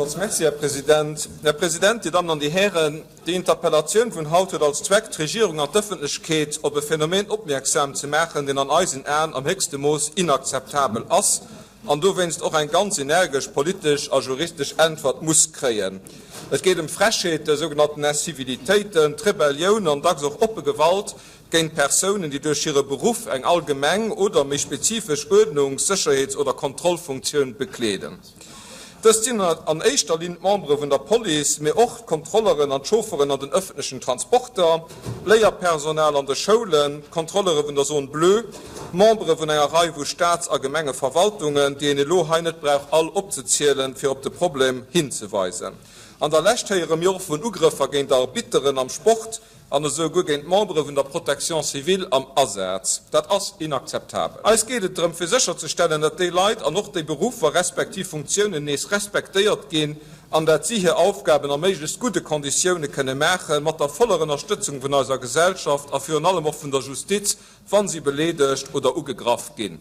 Villmools Merci, Här President. Här President, Dir Dammen an Dir Hären, déi Interpellatioun vun haut huet als Zweck, d'Regierung an d'Ëffentlechkeet op e Phänomen opmierksam ze maachen, deen an eisen Aen am héchste Mooss inakzeptabel ass an dowéinst och eng ganz energesch politesch a juristesch Äntwert muss kréien. Et geet ëm Frechheeten, sougenannten Incivilitéiten, d'Rebellioun an dacks och oppe Gewalt géint Persounen, déi duerch hire Beruff eng allgemeng oder méi spezifesch Uerdnungs-, Sécherheets oder Kontrollfunktioun bekleeden. Dëst sinn an éischter Linn d'Membere vun der Police, mee och d'Kontrolleren an d'Chaufferen an den ëffentlechen Transporter, d'Léierpersonal an de Schoulen, d'Kontrollere vun der Zone bleue, d'Membere vun enger Rei vu Staats a Gemengeverwaltungen, déi een elo hei net brauch all opzezielen, fir op de Problem hinzeweisen. An der Lescht héiere mir och vun Ugrëffer géint Arbitteren am Sport, an esou guer géint d'Membere vun der Protection civile am Asaz. Dat ass inakzeptabel. Eis geet et drëm, fir sécherzestellen, datt déi Leit an och déi Beruffer respektiv Funktiounen nees respektéiert ginn an dat si hir Aufgaben a méiglechst gudde Konditioune kënne maachen, mat der voller Ënnerstëtzung vun eiser Gesellschaft a virun allem och vun der Justiz, wa si beleedegt oder ugegraff ginn.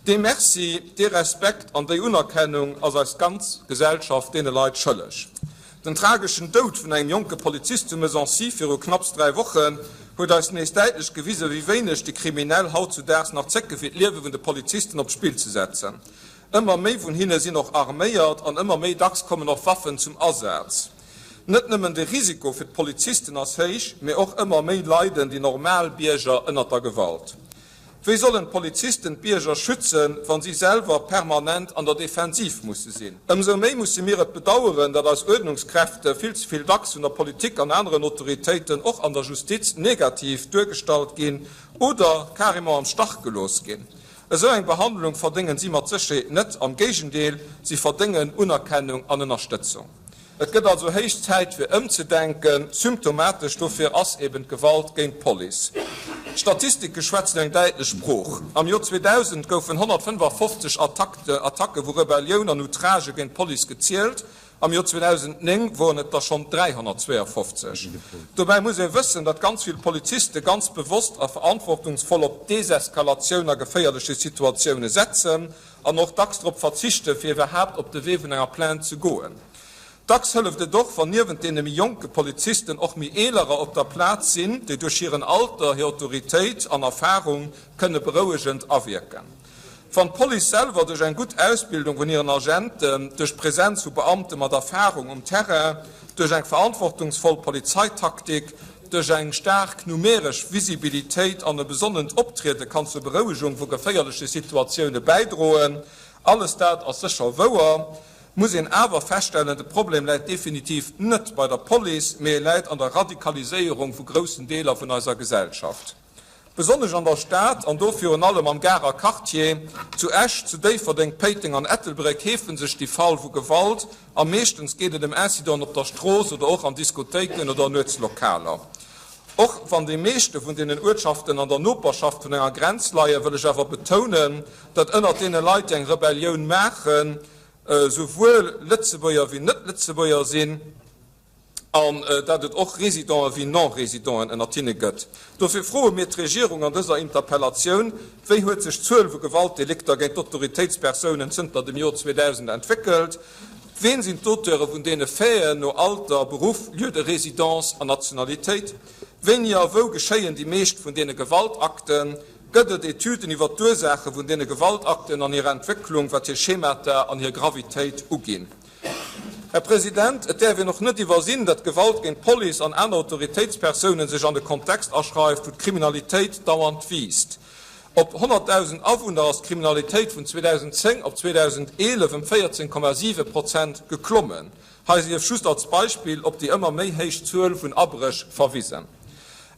Dee Merci, dee Respekt an déi Unerkennung ass eis ganz Gesellschaft deene Leit schëlleg. Den trageschen Doud vun engem jonke Polizist zu Messancy viru knapps 3 Wochen huet eis nees däitlech gewisen, wéi wéineg déi Kriminell hautzudaags nach zécke fir d'Liewe vun de Polizisten op d'Spill ze setzen. Ëmmer méi vun hinne sinn och arméiert an ëmmer méi dacks kommen och Waffen zum Asaz. Net nëmmen de Risiko fir d'Polizisten ass héich, mee och ëmmer méi leiden déi normal Bierger ënnert der Gewalt. Wéi sollen d'Polizisten d'Bierger schützen, wann si selwer permanent an der Defensiv musse sinn? Ëmsou méi musse mir et bedaueren, datt eis Uerdnungskräfte vill ze vill dacks vun der Politik an aneren Autoritéiten, och an der Justiz, negativ duergestallt ginn oder carrément am Stach gelooss ginn. Esou eng Behandlung verdéngen si mat Sécherheet net, am Géigendeel, si verdéngen Unerkennung an Ënnerstëtzung. Et gëtt also héich Zäit fir ëmzedenken. Symptomatesch dofir ass eben d'Gewalt géint d'Police. D'Statistike schwätzen eng däitlech Sprooch. Am Joer 2000 goufen 155 Attacke vu Rebellioun an Outragë géint d'Police gezielt, am Joer 2009 woren et der schonn 352. Dobäi muss ee wëssen, datt ganz vill Poliziste ganz bewosst a verantwortungsvoll op Deseskalatioun a geféierleche Situatioune setzen an och dacks drop verzichten, fir iwwerhaapt op de Wee vun enger Plainte ze goen. Dacks hëlleft et och, wann niewent deene méi jonke Polizisten och méi eelerer op der Plaz sinn, déi duerch hiren Alter, hir Autoritéit an Erfarung kënne berouegend awierken. Wann d'Police selwer duerch eng gutt Ausbildung vun hiren Agenten, duerch d'Presenz vu Beamte mat Erfarung um Terrain, duerch eng verantwortungsvoll Polizeitaktik, Duerch eng staark numeresch Visibilitéit an e besonnent Optriede kann zur Berouegung vu geféierleche Situatioune bäidroen. Alles dat ass sécher wouer, muss een awer feststellen, de Problem läit definitiv net bei der Police, mee e läit an der Radikaliséierung vu groussen Deeler vun eiser Gesellschaft. Besonnesch an der Stad, an do virun allem am Garer Quartier, zu Esch, zu Déifferdeng, Péiteng an Ettelbréck heefe sech déi Fall vu Gewalt a meeschtens geet et ëm Incidenten op der Strooss oder och an Diskothéiken oder Nuetslokaler. Och wann déi meeschte vun deenen Uertschaften an der Noperschaft vun enger Grenz leien, wëll ech awer betounen, datt ënnert deene Leit, déi eng Rebellioun maachen, souwuel Lëtzebuerger wéi Net-Lëtzebuerger sinn. an dat et och Résidenten wéi Non-Résidenten ënnert hinne gëtt. Dofir froe mir d'Regierung an dëser Interpellatioun, Wéi huet sech d'Zuel vu Gewaltdelikter géint d'Autoritéitspersounen zënter dem Jor 2000 entwéckelt? Ween sinn d'Auteure vun deene Faiten, no Alter, Beruff, Lieu de résidence an Nationalitéit? Wéini a wou geschéien déi meescht vun deene Gewaltakten? Gëtt et Etüden iwwer d'Ursaache vun deene Gewaltakten an hir Entwécklung, wat hir Schemata an hir Gravitéit uginn? Här President, et däerf een och net iwwersinn, datt Gewalt géint d'Police an aner Autoritéitspersounen sech an de Kontext aschreift, wou d'Kriminalitéit dauernd wiisst. Op 100.000 Awunner ass d'Kriminalitéit vun 2010 op 2011 ëm 14,7 Prozent geklommen. Hei sief just als Beispill op déi ëmmer méi héich Zuel vun Abréch verwisen.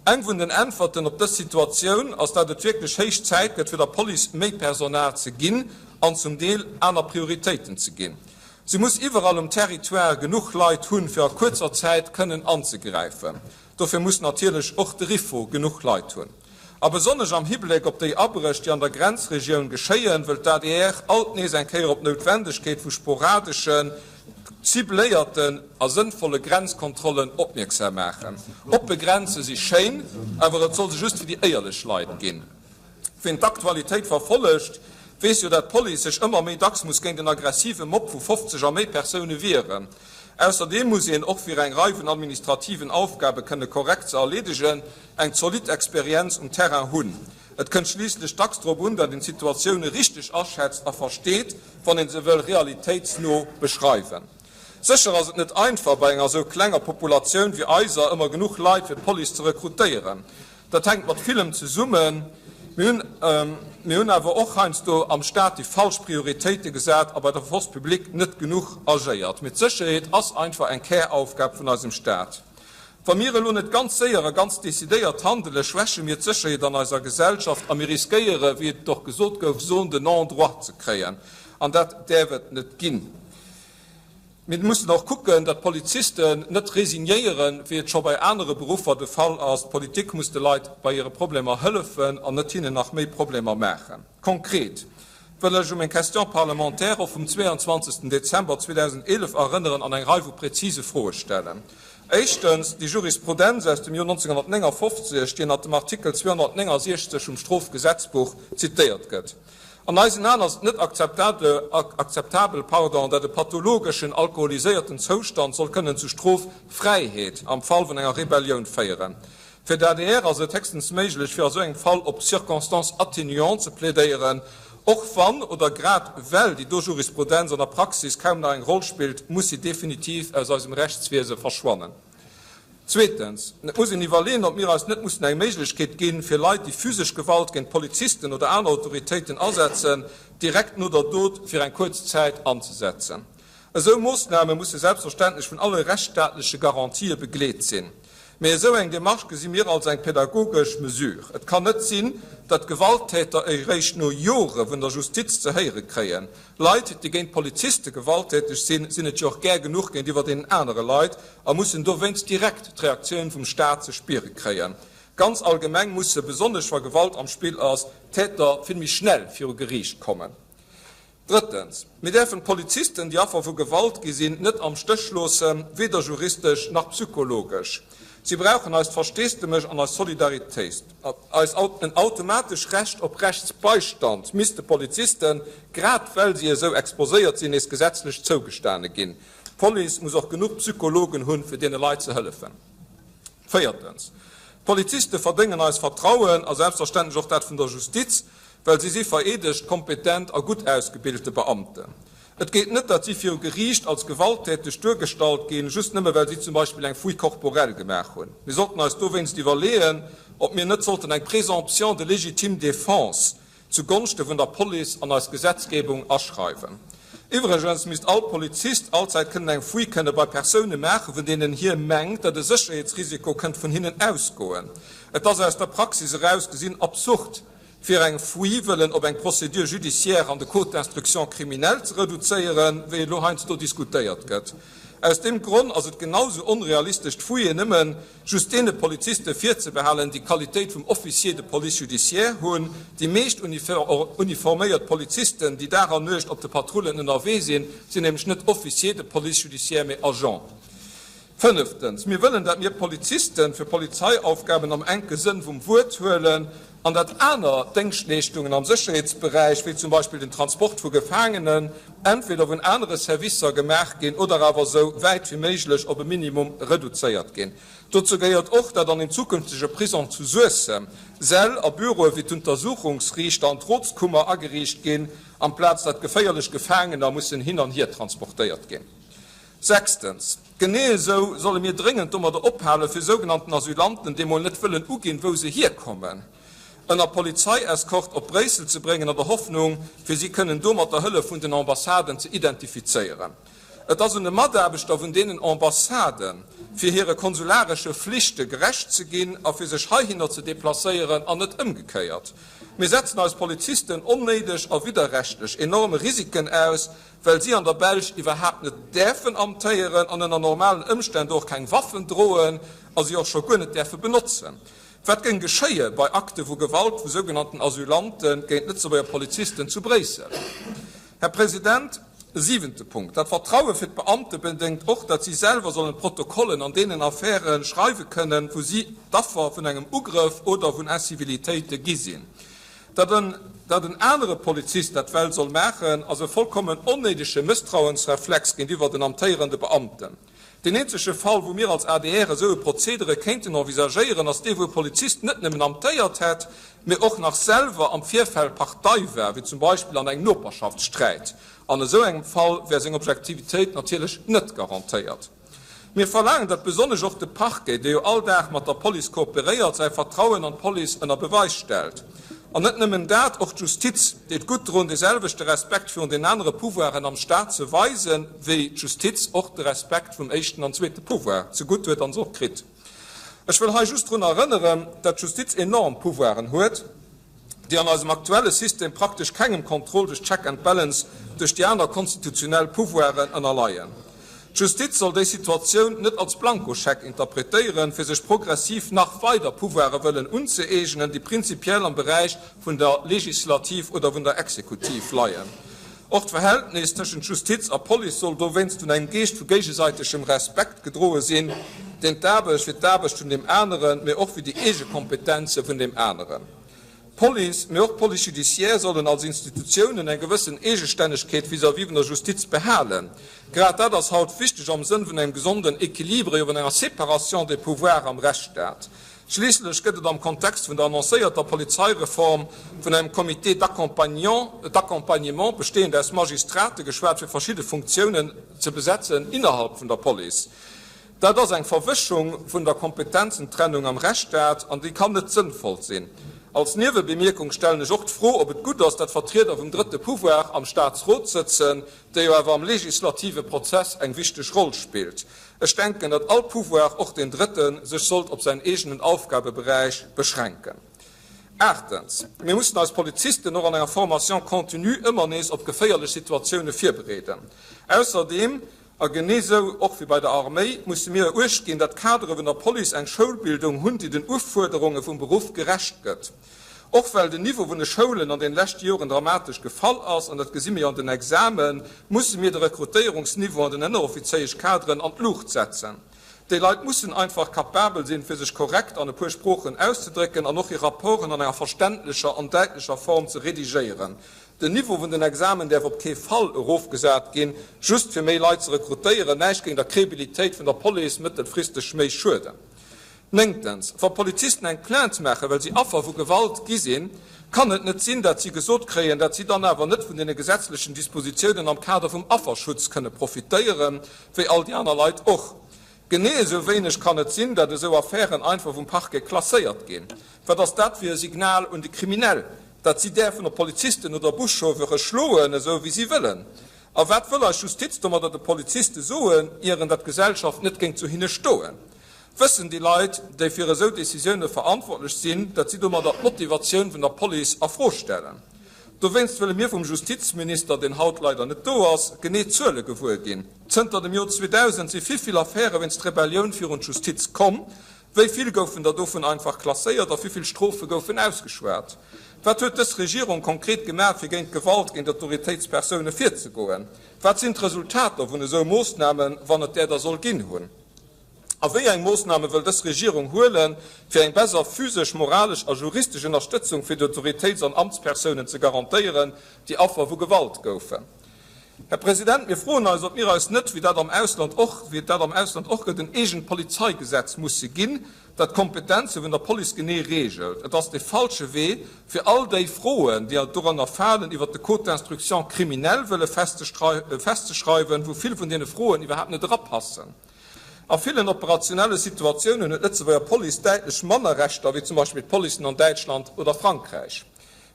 Eng vun den Äntwerten op dës Situatioun ass, dat et wierklech héich Zäit gëtt, fir der Police méi Personal ze ginn an zum Deel aner Prioritéiten ze ginn. Si muss iwwerall um Territoire genuch Leit hunn, fir a kuerzer Zäit kënnen anzegräifen. Dofir muss natierlech och de RIFO genuch Leit hunn. A besonnesch am Hibléck op déi Abréch, déi an der Grenzregioun geschéien, wëllt d'ADR alt nees eng Kéier op d'Noutwendegkeet vu sporadeschen, cibléierten a sënnvolle Grenzkontrollen opmierksam maachen. Oppe Grenze si schéin, awer et soll se just fir déi éierlech Leit ginn. Ween d'Aktualitéit verfollegt, Weess jo, dat d'Police sech ëmmer méi dacks muss géint en aggressive Mob vu 50 a méi Persoune wieren. Ausserdeem muss een, och fir eng Rei vun administrativen Aufgabe kënne korrekt ze erleedegen, eng zolidd Experienz um Terrain hunn. Et kënnt schliisslech dacks drop un, dat een d'Situatioune richteg aschätzt a versteet, wann een se wëll realitéitsno beschreiwen. Sécher ass et net einfach, bei enger esou klenger Populatioun wéi eiser ëmmer genuch Leit fir d'Police ze rekrutéieren. Dat hänkt mat villem zesummen. Mir hunn, mir hunn awer och heiansdo am Staat déi falsch Prioritéite gesat a bei der Force publique net genuch agéiert. Mee d'Sécherheet ass einfach eng Käraufgab vun eisem Staat. Wa mir elo net ganz séier a ganz decidéiert handelen, schwäche mir d'Sécherheet an eiser Gesellschaft a mir riskéiere, wéi et och gesot gouf, Zones de non-droit ze kréien. An dat däerf et net ginn. Mir mussen och kucken, datt d'Polizisten net resignéieren, wéi et scho bei anere Beruffer de Fall ass. D'Politik muss de Leit bei hire Problemer hëllefen an net hinnen nach méi Problemer maachen. Konkret wëll ech u meng Question parlementaire och vum 22. Dezember 2011 erënneren an eng Rei vu präzise Froe stellen. Éischtens, déi Jurisprudenz aus dem Joer 1959, déi ënnert dem Artikel 269 vum Strofgesetzbuch zitéiert gëtt. An eisen Aen ass et net akzeptabel, pardon, dat e pathologeschen alkoholiséierten Zoustand soll kënnen zu Stroffräiheet am Fall vun enger Rebellioun féieren. Fir d'ADR ass et héchstens méiglech, fir a sou engem Fall op Circonstances atténuantes ze plädéieren. Och wann oder grad well déi do Jurisprudenz an der Praxis kaum nach eng Roll spillt, muss si definitiv aus eisem Rechtswiese verschwannen. Zweetens, et muss een iwwerleeën, ob mir eis net mussen eng Méiglechkeet ginn, fir Leit, déi physesch Gewalt géint Polizisten oder aner Autoritéiten asetzen, direkt no der Dot fir eng kuerz Zäit anzesetzen. Esou Moossname musse selbstverständlech vun alle rechtsstaatleche Garantië begleet sinn. Mee esou eng Demarche gesi mir als eng pädagogesch Mesure. Et kann net sinn, datt Gewalttäter eréischt no Jore vun der Justiz ze héiere kréien, Leit, déi géint Poliziste gewalttäteg sinn, sinn et jo och gär genuch géintiwwer deenen anere Leit a mussen dowéinst direkt d'Reaktioun vum Staat ze spiere kréien. Ganz allgemeng musse, besonnesch wa Gewalt am Spill ass, d'Täter vill méi schnell viru Geriicht kommen. Drëttens, Mir däerfen d'Polizisten, déi Affer vu Gewalt gi sinn, net am Stéch loossen, weder juristesch nach psychologesch. Si brauchen eist Versteesdemech an eis Solidaritéit. Eis en automatesch Recht op Rechtsbeistand misst de Polizisten, grad well si esou exposéiert sinn, nees gesetzlech zougestane ginn. D'Police muss och genuch Psychologen hunn, fir deene Leit ze hëllefen. Véiertens, D'Poliziste verdéngen eist Vertrauen a selbstverständlech och dat vun der Justiz, well si si vereedegt, kompetent a gutt ausgebilte Beamten. Et geet net, datt si viru Geriicht als gewalttäteg duergestallt ginn, just nëmme well si zum Beispill eng Fouille corporelle gemaach hunn. Mir sollten eis dowéinst iwwerleeën, ob mir net sollten eng Présomption de légitime défense zu Gonschte vun der Police an eis Gesetzgebung aschreiwen. Iwwregens misst all Polizist allzäit kënnen eng Fouille kënne bei Persoune maachen, vun deenen hie mengt, datt e Sécherheetsrisiko kënnt vun hinnen ausgoen. Et ass aus der Praxis eraus gesinn absurd, fir eng Fouille wëllen op eng Procédure judiciaire an de Code d'instruction criminelle ze reduzéieren, wéi elo heiansdo diskutéiert gëtt. Aus deem Gronn ass et genau sou onrealistesch, d'Fouille nëmme just deene Poliziste virzebehalen, déi d'Qualitéit vum Officier de police judiciaire hunn. Déi meescht uniforméiert Polizisten, déi Dag an Nuecht op de Patrullen ënnerwee sinn, sinn nämlech net Officier de police judiciaire, mee Agent. Fënneftens, Mir wëllen, dat mir Polizisten fir Polizeiaufgaben am enke Sënn vum Wuert huelen an dat aner Déngschtleeschtungen am Sécherheetsberäich, wéi zum Beispill den Transport vu Gefaangenen, entweder vun anere Servicer gemaach ginn oder awer esou wäit wéi méiglech op e Minimum reduzéiert ginn. Dozou gehéiert och, dat an dem zukünftege Prisong zu Suessem Säll a Büroe wéi d'Untersuchungsriichter an d'Rotskummer ageriicht ginn, amplaz dat geféierlech Gefaangener mussen hin an hier transportéiert ginn. Sechstens, genee esou solle mir dréngend domadder ophalen, fir sougenannten Asylanten, déi mol net wëllen uginn, wou se hierkommen, ënner Polizeieskort op Bréissel ze bréngen, an der Hoffnung, fir si kënnen do mat der Hëllef vun den Ambassaden ze identifizéieren. Et ass un de Mataarbechter vun deenen Ambassaden, fir hire konsularesche Flichte gerecht ze ginn a fir sech heihinner ze deplacéieren an net ëmgekéiert. Mir setzen eis Polizisten onnéideg a widderrechtlech enorme Risiken aus, well si an der Belsch iwwerhaapt net däerfen amtéieren an ënner normalen Ëmstänn do och keng Waffen droen a si och scho guer net däerfe benotzen. Wat géing geschéie bei Akte vu Gewalt vu sougenannten Asylante géint Lëtzebuerger Polizisten zu Bréissel? Här President, e siwente Punkt, Dat Vertraue fir d'Beamte bedéngt och, datt si selwer sollen d'Protokollen an deenen Affäre schreiwe kënnen, wou si d'Affer vun engem Ugrëff oder vun Incivilitéite gi sinn. Datt en datt en anere Polizist dat well soll maachen, ass e vollkommen onnéidege Mësstrauensreflex géintiwwer den amtéierende Beamten. Deen eenzege Fall, wou mir als adr esou e Prozedere kéinten envisagéieren, ass dee wou e Polizist net nëmmen amtéiert hätt, mee och nach selwer am Virfeld Partei war, wéi zum Beispill an engem Noperschaftssträit. An esou engem Fall wär seng Objektivitéit natierlech net garantéiert. Mir verlaangen, datt besonnesch och de Parquet, dee jo all Dag mat der Police kooperéiert, säi Vertrauen an d'Police ënner Beweis stellt. An net nëmmen dat, och d'Justiz deet gutt drun, dee selwechte Respekt virun den anere Pouvoiren am Staat ze weisen, wéi d'Justiz och de Respekt vum éischten an zweete Pouvoir zegutt huet an se och kritt. Ech wëll hei just drun erënneren, datt d'Justiz enorm Pouvoiren huet, déi an eisem aktuelle System praktesch kengem Contrôle duerch Check and Balance duerch déi aner konstitutionell Pouvoiren ënnerleien. D'Justiz soll déi Situatioun net als Blankoscheck interpretéieren, fir sech progressiv nach weider Pouvoire wëllen unzëeegnen, déi prinzipiell am Beräich vun der Legislativ oder vun der Exekutiv leien. Och d'Verhältnis tëschent Justiz a Police soll dowéinst vun engem Geescht vu géigeseitegem Respekt gedroe sinn, deen d'Aarbecht fir d'Aarbecht vun deem aneren, mee och fir déi eege Kompetenze vun deem aneren. D'Police, mee och d'Police judiciaire sollen als Institutiounen eng gewëssen Eegestännegkeet vis-à-vis vun der Justiz behalen. Grad dat ass haut wichteg am Sënn vun engem gesonden Equilibre, jo vun enger Séparation des pouvoirs am Rechtsstaat. Schliisslech gëtt et am Kontext vun der annoncéierter Polizeireform vun engem Comité d'accompagnement, besteeënd aus Magistrate geschwat, fir verschidde Funktiounen ze besetzen innerhalb vun der Police. Dat ass eng Verwëschung vun der Kompetenzentrennung am Rechtsstaat an déi kann net sënnvoll sinn. Als Niewebemierkung stellen ech och d'Fro, ob et gutt ass, dat Vertrieder vum drëtte Pouvoir am Staatsrot sëtzen, dee jo awer am legislative Prozess eng wichteg Roll spillt. Ech denken, datt all Pouvoir, och deen drëtten, sech sollt op säin eegenen Aufgabeberäich beschränken. Aachtens, Mir mussen eis Polizisten och an enger Formation continue ëmmer nees op geféierlech Situatioune virbereeden. Ausserdeem, A genee sou och wéi bei der Arméi musse mir uecht ginn, datt d'Kadere vun der Police eng Schoulbildung hunn, déi den Ufuerderunge vum Beruff gerecht gëtt. Och well den Niveau vun de Schoulen an den leschte Joren dramatesch gefall ass, an dat gesi mir jo an den Examen, musse mir de Rekrutéierungsniveau an den Ënneroffizéieschkaderen an d'Luucht setzen. Déi Leit mussen einfach kapabel sinn, fir sech korrekt an e puer Sproochen auszedrécken an och hir Rapporten an enger verständlecher an däitlecher Form ze redigéieren. Den Niveau vun den Examen däerf op kee Fall erofgesat ginn, just fir méi Leit ze rekrutéieren. Näischt géing der Crédibilitéit vun der Police mëttelfristeg méi schueden. Néngtens, Wa Polizisten eng Plainte maachen, well si Affer vu Gewalt gi sinn, kann et net sinn, dat si gesot kréien, dat si dann awer net vun deene gesetzlechen Dispositiounen am Kader vum Afferschutz kënne profitéieren, wéi all déi aner Leit och. Genee esou wéineg kann et sinn, dat esou Affären einfach vum Parquet klasséiert ginn. Wat ass dat fir e Signal un déi Kriminell? Dat si däerfen op Polizisten oder Buschauffeure schloen, esou wéi si wëllen. A wat wëll eis Justiz domadder de Poliziste soen, ieren dat d'Gesellschaft net géing zu hinne stoen? Wëssen déi Leit, déi fir esou Decisioune verantwortlech sinn, dat si domadder d'Motivatioun vun der Police a Fro stellen? Dowéinst wëlle mir vum Justizminister, deen haut leider net do ass, genee Zuele gewuer ginn. Zënter dem Jor 2000 si vivill Affäre wéinst Rebellioun virun d'Justiz komm? Wéi vill goufen der dovun einfach klasséiert a wéi vill Strofe goufen ausgeschwat? Wat huet dës Regierung konkret gemaach, fir géint d'Gewalt géint Autoritéitspersoune virzegoen? Wat sinn d'Resultater vun esou Moossnamen, wann et där der soll ginn hunn? A wéi eng Moossname wëll dës Regierung huelen, fir eng besser physesch, moralesch a juristesch Ënnerstëtzung fir d'Autoritéits an Amtspersounen ze garantéieren, déi Affer vu Gewalt goufen? Här President, mir froen eis, ob mir eis net, wéi dat am Ausland och, wéi et dat am Ausland och gëtt, en eegent Polizeigesetz musse ginn, dat d'Kompetenze vun der Police genee regelt. Et ass dee falsche Wee, fir all déi Froen, déi doranner falen, iwwert de Code d'instruction criminelle wëlle festzeschreiwen, wou vill vun deene Froen iwwerhaapt net erapassen. A villen operationelle Situatiounen huet d'Lëtzebuerger Police däitlech manner Rechter wéi zum Beispill d'Policen an Däitschland oder Frankräich.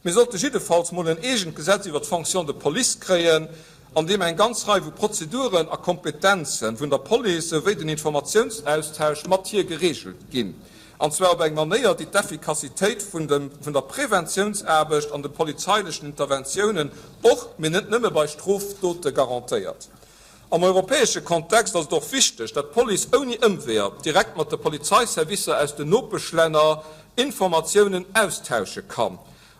Mir sollte jiddefalls mol en eegent Gesetz iwwer d'Fonction de police kréien, an deem eng ganz Rei vu Prozeduren a Kompetenze vun der Police souwéi den Informatiounsaustausch mat hir geregelt ginn, an zwar op eng Manéier, déi d'Effikassitéit vun der Preventiounsaarbecht an de polizeilechen Interventiounen och, mee net nëmme bei Strofdote garantéiert. Am europäesche Kontext ass et och wichteg, dat d'Police ouni Ëmweeër direkt mat de Polizeiservicer aus den Nopeschlänner Informatiounen austausche kann.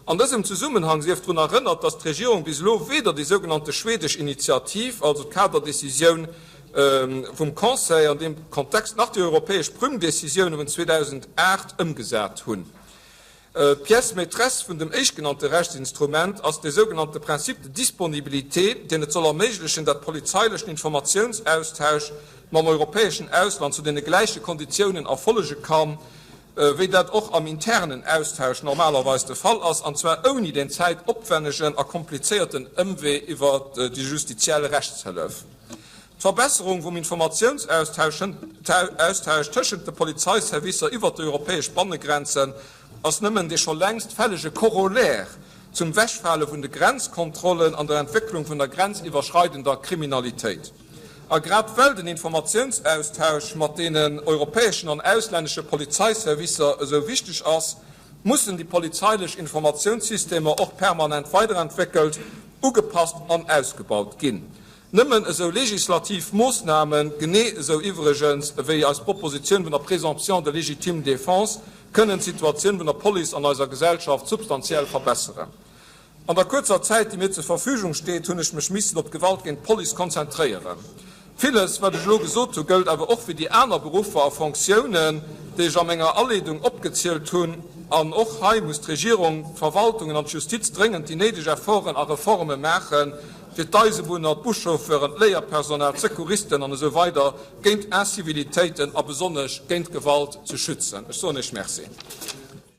An dësem Zesummenhang sief drun erënnert, dass d'Regierung bis elo weder déi sougenannte schwedesch Initiativ, also d'Kaderdecisioun vum Conseil an deem Kontext, nach déi europäesch Prüm-Decisioune vun 2008 ëmgesat hunn. D'Pièce maîtresse vun dem éischtgenannte Rechtsinstrument ass dee sougenannte Principe de disponibilité, deen et soll erméiglechen, dat polizeilechen Informatiounsaustausch mam europäeschen Ausland zu deene gläiche Konditiounen erfollege kann, wéi dat och am internen Austausch normalerweis de Fall ass, an zwar ouni deen zäitopwennegen a komplizéierten Ëmwee iwwer déi justiziell Rechtshëllef. D'Verbesserung vum Informatiounsaustausch tëschent de Polizeiservicer iwwert déi europäesch Bannegrenzen ass nëmmen dee scho längst fällege Corollaire zum Wechfale vun de Grenzkontrollen an der Entwécklung vun der grenziwwerschreidender Kriminalitéit. A grad well den Informatiounsaustausch mat deenen europäeschen an auslännesche Polizeiservicer esou wichteg ass, mussen déi polizeilech Informatiounssystemer och permanent weiderentwéckelt, ugepasst an ausgebaut ginn. Nëmmen esou legislativ Moossnamen, genee esou iwwregens ewéi eis Propositioun vun der Présomption de légitime défense, kënnen d'Situatioun vun der Police an eiser Gesellschaft substantiell verbesseren. An der kuerzer Zäit, déi mir zur Verfügung steet, hunn ech mech missen op d'Gewalt géint d'Police konzentréieren. Villes, wat ech elo gesot hu, gëllt awer och fir déi aner Beruffer a Fonctiounen, déi ech a menger Aleedung opgezielt hunn. An och hei muss d'Regierung, d'Verwaltungen an d'Justiz dréngend déi néideg Efforten a Reforme maachen, fir d'Eisebunner, d'Buschauffeuren, d'Léierpersonal, d'Secouristen an esou weider géint Incivilitéiten a besonnesch géint Gewalt ze schützen. Ech soen Iech Merci.